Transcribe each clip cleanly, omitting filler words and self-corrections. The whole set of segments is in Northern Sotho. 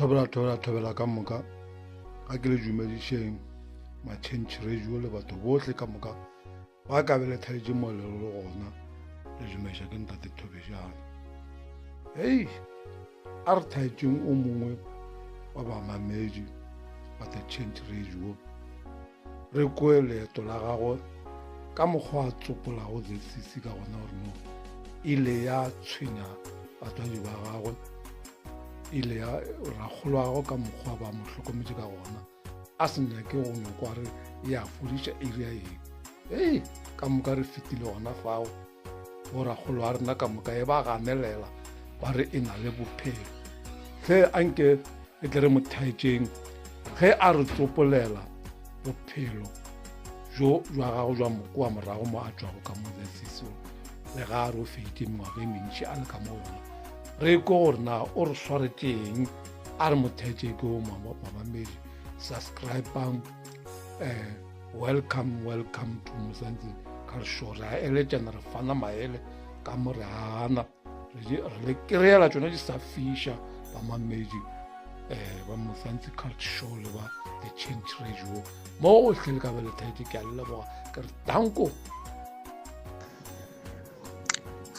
Thobela thobela thobela ka moka ga ke le dumedišeng matšhentšhi radio le batho bohle ka moka ba ka be le thaletše mo le le gona le dumediša ke ntate thobejana hei a re thaetšeng o mongwe wa bamamedi ba the change radio re kwe leeto la gagwe ka mokgwa a tsopolago zcc ka gona gore no ile ya tshwenya batswadi ba gagwe ile ya rakgolo wa gagwe ka mokgwa ba mo hlokometše ka gona a se nyake go nyoko re ya fodiša area eng ei ka moka re fetile gona fao borakgolo wa rena ka moka e ba ganelela ba re e na le bophelo ge anke e tle re mo thaetšeng ge a re tsopolela bophelo jo jwa gago jwa mokoa morago mo a tšwago ka mo zesiso le ga a re o feditše mengwaga e mentši a le ka mo yona re ko gore na o re swaretšeng a re mo thaetše ke o mamamedi subscribang um welcome welcome to mosantse ka show re a eletšana re fana maele ka mo re ana re le kry-ela tsona di sa fiša bamamedi um ba mosantse cult show le ba the change radio mo gotlhe le ka ba le thaetse ke a le leboga ke re danko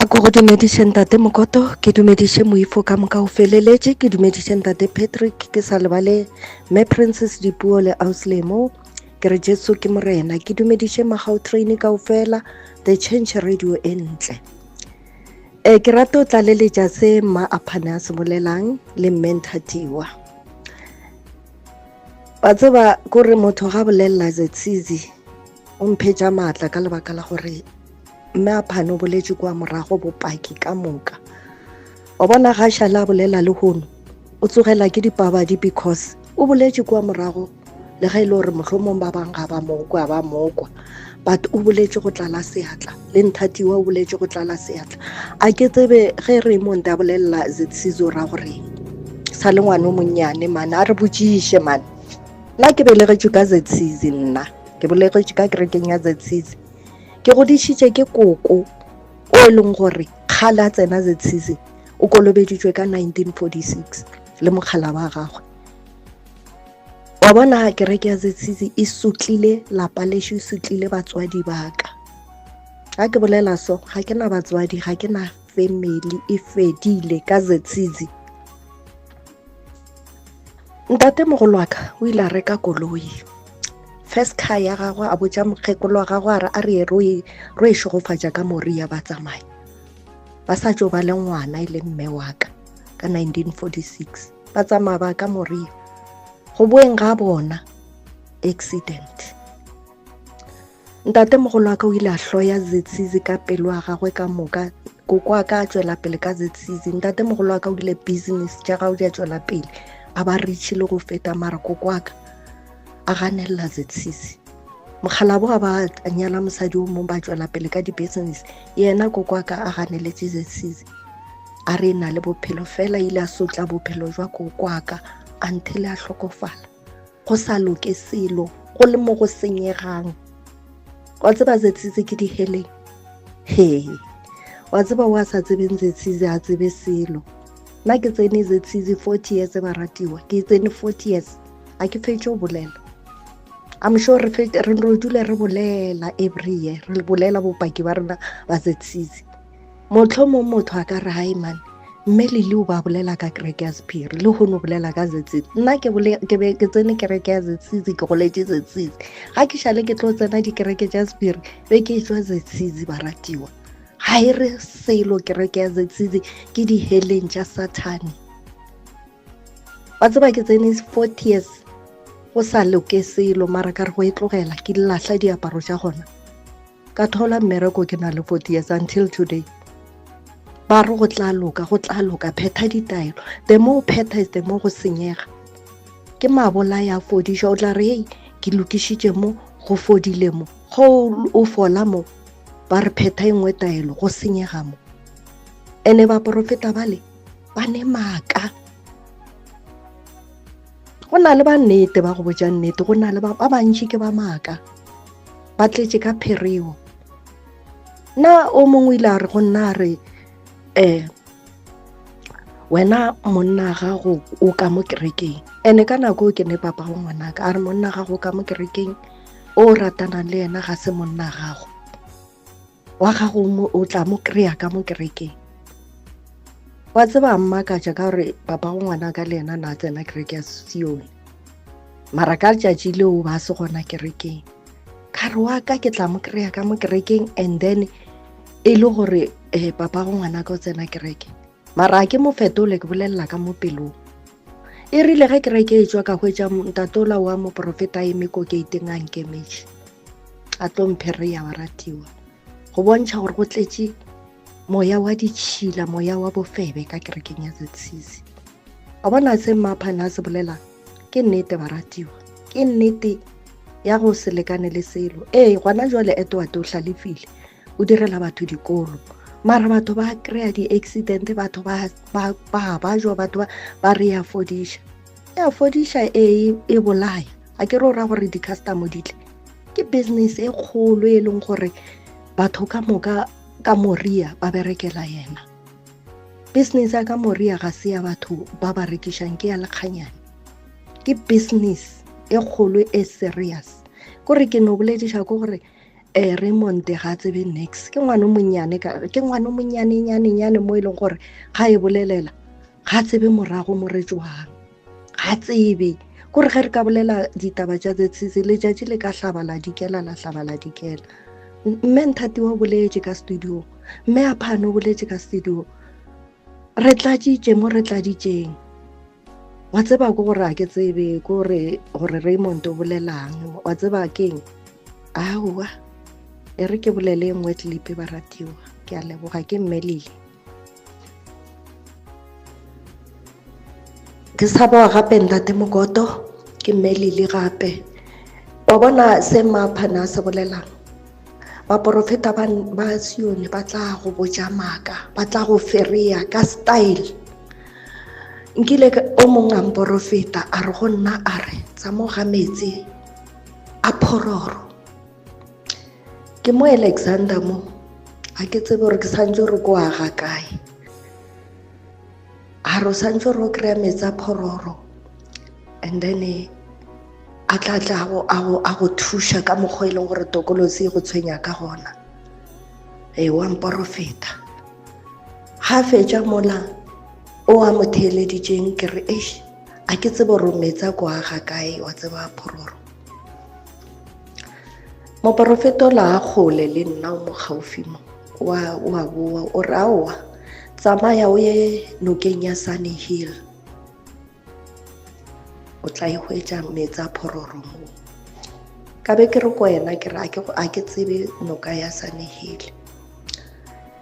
A ko go dumediše ntate Mokoto, ke dumediše moifo ka moka o feleletše, ke dumediše ntate Patrick, ke sa lebale mme Princess Dipuo le Auslemo, ke re Jesu ke Morena, ke dumediše Magautrain kaofela, The Change Radio e ntle. E, ke rata o tlaleletša se mma Aphane a se bolelang le mme Nthatiwa. Wa tseba kore motho ga bolelela Zetsizi o mphetša maatla ka lebaka la gore mme a phane o boletše kua morago bopaki ka moka wa bona ga šale a bolela le hono o tsogela ke dipabadi because o boletše kua morago le ge e le gore mohlomong ba bangwe ga ba mokwa ba mokwa but o boletše go tlala seatla le nthatiwa o boletše go tlala seatla a ke tsebe ge raymond a bolelela zetsizo ra goreng sa le ngwane o monnyane mane a re botšiše mane nna ke belegetšwe ka zetsizi nna ke bolegetšwe ka kerekeng ya zetsizi ke godišitše ke koko o e leng gore kgale a tsena zcc o kolobeditšwe ka 1946 le mokgala wa gagwe wa bona kereke ya zcc e sotlile lapa lešo e sotlile batswadi ba ka ga ke bolela so ga ke na batswadi ga ke na family e fedile ka zcc Ntatemogolo wa ka o ile a reka koloi first car ya gagwe a botša mokgekolo wa gagwe a re a re ye ro e ro e šegofatša ka moria ba tsamaya ba sa tšo ba le ngwana e le mme wa ka ka 1946 ba tsamaya ba ka moria go boeng ga bona accident Ntatemogolo wa ka o ile a hloya Zitsizi ka pelo ya gagwe ka moka. Koko wa ka a tšwela pele ka Zitsizi. Ntatemogolo wa ka o ile business tša gagwe di a tšwela pele. A ba rich le go feta mara koko wa ka a ganelela Zitsizi. Mokgalabo a ba a nyala mosadi o mongwe ba tšwela pele ka di-business. Yena koko wa ka a ganeletše Zitsizi. A re e na le bophelo fela ile a sotla bophelo jwa koko wa ka until a hlokofala. go sa loke selo go le mo go senyegang wa tseba zetsitse ke diheleng he wa tseba wa sa tsebeng zetsitse a tsebe selo nna ke tsene zetsitse 40 years baratiwa ke tsene 40 years a ke fetse go bolela I'm sure re re re dule re bolela every year re bolela bopaki ba rena ba zetsitse Mohlomong motho a ka re hai man mme Lili o ba bolela ka kereke ya sephiri le hono bolela ka zetsitsi nna ke ke be ke tsene kereke ya zetsitsi ke goletše zetsitsi ga ke šale ke tlo tsena dikereke tša sephiri be ke tšwa zetsitsi baratiwa ga e re selo kereke ya zetsitsi ke diheleng tša sathane wa tseba ke tsene 40 years go sa loke selo mara ka re go e tlogela ke lahla diaparo tša gona ka thola mmereko ke na le 40 years until today ba re go tla loka go tla loka phetha ditaelo the more phetha is the more go senyega ke mabolaya a fodišwa o tla re hei ke lokišitše mo go fodile mo go o fola mo ba re phetha e nngwe taelo go senyega mo ene baporofeta bale ba ne maaka go na le ba nnete ba go botša nnete go na le ba ba bantši ke ba maaka ba tletše ka phereo nna o mongwe ile a re go nna a re um. Wena monna gago o ka mo kerekeng. Ene ka nako ke ne papa go ngwanaka a re monna gago ka mo kerekeng o ratanang le yena ga se monna gago. Wa gago o tla mo kry-a ka mo kerekeng. Wa tseba mmakatša ka gore papa go ngwanaka le yena na tsena kereke ya Sione. Mara ka letšatši leo ba se gona kerekeng. Ka re wa ka ke tla mo kry-a ka mo kerekeng and then e le gore um papa go ngwanaka o tsena kereke. Mara a ke mo fetole ke bolelela ka mo pelong. E rile ge kereke e tšwa ka hwetša ntatola wa moprofeta a eme ko keiteng a nkemetše. A tlo mphereya baratiwa. Go bontšha gore go tletše moya wa ditšhila, moya wa bofebe ka kerekeng ya ZCC. Wa bona se Mmaphane a se bolelang? Ke nnete baratiwa. Ke nnete ya go se lekane le selo. Ee, gona jwale Edward o hlalefile. O direla batho dikolo. Mara batho ba kry-a di-accident, batho ba ba bajwa, batho ba ba re ya fodiša. Ya fodiša ee, e bolaya. A ke re o ra gore di-customer di tle. Ke business e kgolo e leng gore batho ka moka ka Moria ba berekela yena. Business ya ka Moria ga se ya batho ba ba rekišang, ke ya lekganyane. Ke business e kgolo e serious. Kore ke no bolediša ko gore eh Raymond ga a tsebe nix ke ngwana o monnyane ke ngwana o monnyane nyane nyane mo e leng gore ga e bolelela ga tsebe morago mo re tswang ga tsebe kore ge re ka bolela ditaba tša ZCC letšatši le ka hlaba la dikela la hlaba la dikela mme Nthati wa boletše ka studio mme Aphane o boletše ka studio re tladitše mo re tladitšeng wa tseba ko gore a ke tsebe ko gore gore Raymond o bolelang wa tseba keng aowa e re ke bolele e nngwe clip baratiwa ke a leboga ke mme Lili ke sa boa gape ntate Mokoto ke mme Lili gape wa bona se Mmaphane a se bolelang baporofeta ba ba Sione ba tla go botša maaka ba tla go fereya ka style nkile o mongwe a mporofeta a re go nna a re tsa mo ga metsi a phororo ke mo Alexander mo a ke tsebe gore ke santse re ko aga kae a re o santse re o kry-a metsi a phororo and then a tla tla a go thuša ka mokgwa e leng gore tokolosi e go tshwenya ka gona ee wa mporofeta ga fetša mola o a mo theeleditšeng ke re eish a ke tsebe gore metsi a ko aga kae wa tseba phororo moporofeta la a kgole le nna o mo gaufi mo wa wa boa o re aowa tsamaya o ye nokeng ya Sunny Hill o tla e hwetša metsi a phororo moo ka be ke re ko wena ke re a ke tsebe noka ya Sunny Hill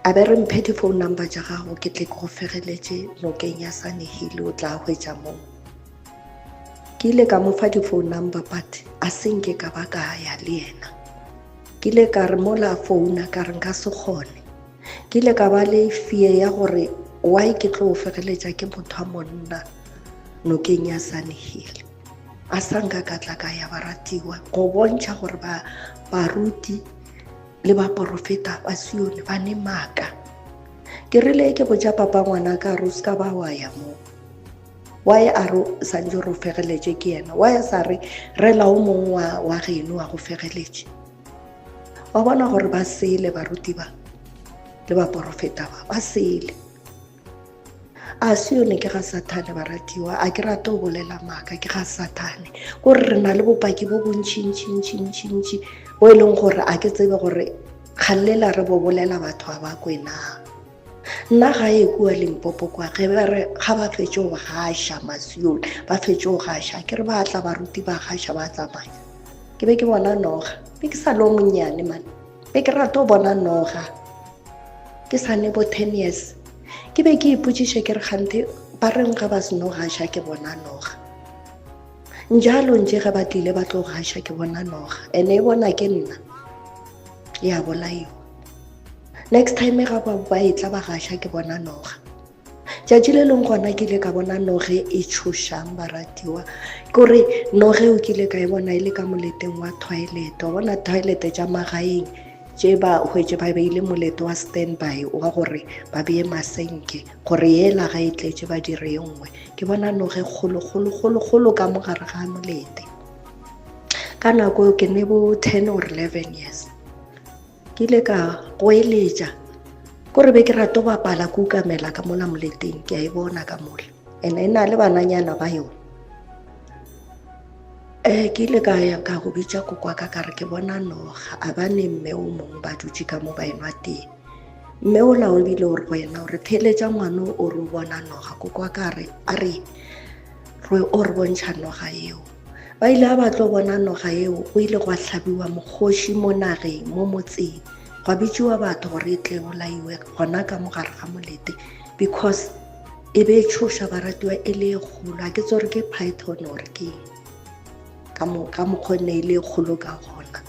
a be re mphe di-phone number tša gago ke tle ke go fegeletše nokeng ya Sunny Hill o tla hwetša moo ke ile ka mo fa di-phone number but a se nke ka ba ka ya le yena ke ile ka re mola founa ka re nka se kgone ke ile ka ba le fear ya gore why ke tlo fegeletša ke motho wa monna nokeng ya Sunny Hill a sa nka ka tla ka ya baratiwa go bontšha gore ba baruti le baporofeta ba Sione ba ne maaka ke rile ke botša papa ngwana ka re o se ka ba wa ya moo why a re santse re o fegeletše ke yena why a sa re rela o mongwe wa wa geno wa go fegeletše wa bona gore ba sele baruti ba le baporofeta ba ba sele a se yone ke ga sathane baratiwa a ke rate go bolela maaka ke ga sathane kore re na le bopaki bo bontšhintšhintšhintšhintši bo e leng gore a ke tsebe gore kgallela re bo bolela batho ba ba kwenang nna ga e kua Limpopo kwa ge ba re ga ba fetše go gaša masione ba fetše go gaša ke re ba tla baruti ba gaša ba tsamaya ke be ke bona noga be ke sa le o monnyane mane be ke rata go bona noga ke sa ne bo 10 years ke be ke ipotšiša ke re kganthe ba reng ga ba seno gaša ke bona noga njalo ntše ge ba tlile ba tlo gaša ke bona noga ene e bona ke nna ya bolaiwa next time ga ba ba etla ba gaša ke bona noga tšatši le leng gona ke ile ka bona noge e tšhošang baratiwa kore noge o kile ka e bona e le ka moleteng wa toilet wa bona toilet tša magaeng. Tše ba hwetše ba beile molete wa standby wa gore ba beye masenke gore yela ga e tletše ba dire ye nngwe. Ke bona noge kgolo kgolo kgolo kgolo ka mo gare ga molete. Ka nako eo ke ne bo 10 or 11 years. Ke ile ka goeletša ko re be ke rata go bapala ke ukamela ka mola moleteng ke a e bona ka mola and e na le bananyana ba yone. Um ke ile ka ya ka go bitša koko wa ka ka re ke bona noga a ba ne mme o mongwe ba dutše ka mo ba enwa tee. Mme o la o bile o re go yena o re theeletša ngwana o re o bona noga koko wa ka a re a re re o re bontšha noga eo. Ba ile ba tlo bona noga eo go ile gwa hlabiwa mokgoši mo nageng mo motseng gwa bitšiwa batho gore e tle bolaiwe gona ka mo gare ga molete because e be e tšhoša baratiwa e le e kgolo a ke tse gore ke python or ke ka mokgwa ne e le e kgolo ka gona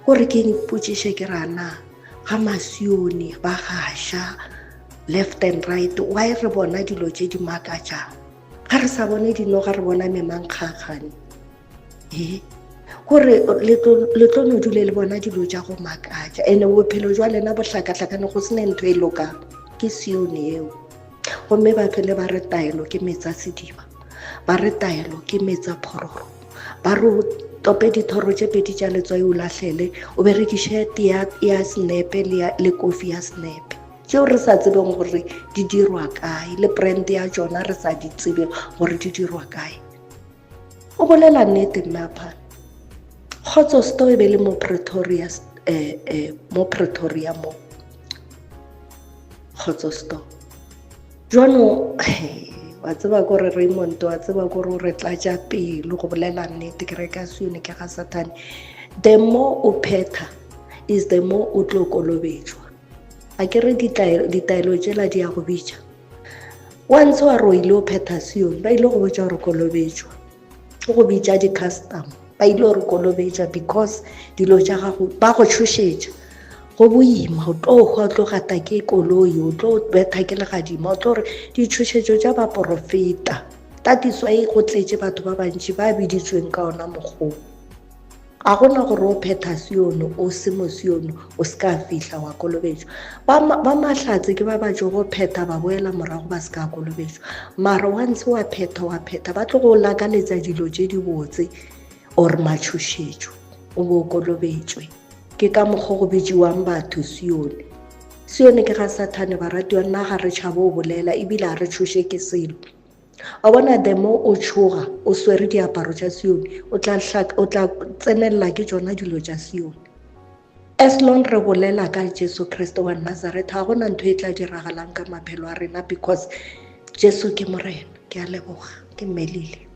gore ke ipotšiše ke rana ga masione ba gaša left and right why re bona dilo tše di makatšang ga re sa bone dinoga re bona memankgagane ee gore le tlo no dule le bona dilo tša go makatša ene bophelo jwa lena bo hlakahlakane go sene ntho e lokang ke sione eo gomme ba fele ba re taelo ke metsa sediba ba re taelo ke metsa phororo ba re tope dithoro tše pedi tša letswai o lahlele o berekiše tea ya senepe le kofi ya senepe tšeo re sa tsebeng gore di dirwa kae le brand ya tšona re sa di tsebe gore di dirwa kae o bolela nnete mme aphana kgotso sto e be le mo pretoria eh, eh, mo pretoria mo kgotso sto jwanong wa tseba kore raymond wa tseba kore o re tlatša pelo go bolela nnete ke reka sione ke ga sathane the more o phetha is the more o tlo kolobetšwa a ke re ditaelo tšela di ya go bitša wa ntse wa re o ile o phetha sione ba ile go botša gore kolobetšwa ke go bitša di-custom ba ile gore kolobetša because dilo tša gago ba go tšhošetša go boima o tlo hwa o tlo gata ke koloi o tlo betha ke legadima o tlo gore ditšhošetšo tša baporofeta tatiswa e go tletše batho ba bantši ba biditsweng ka ona mokgoo Ga go na gore o phetha Sione, o se mo Sione, o se ka fihla wa kolobetšwa. Ba, ba mahlatse ke ba ba tšogo phetha ba boela morago ba se ka kolobetšwa. Mara wa ntse wa phetha wa phetha, ba tlo go lakaletsa dilo tše dibotse or matšhošetšo, o bo o kolobetšwe. Ke ka mokgwa go bitšiwang batho Sione. Sione ke ga Sathane, baratiwa, nna ga re tšhabe o bolela ebile ga re tšhoše ke selo. Wa bona the more o tšhoga o swere diaparo tša Sione o tla o tla tsenelela ke tšona dilo tša Sione. As long re bolela ka Jesu Kriste wa Nazareth ga gona ntho e tla diragalang ka maphelo a rena because Jesu ke Morena. Ke a leboga ke mmelile.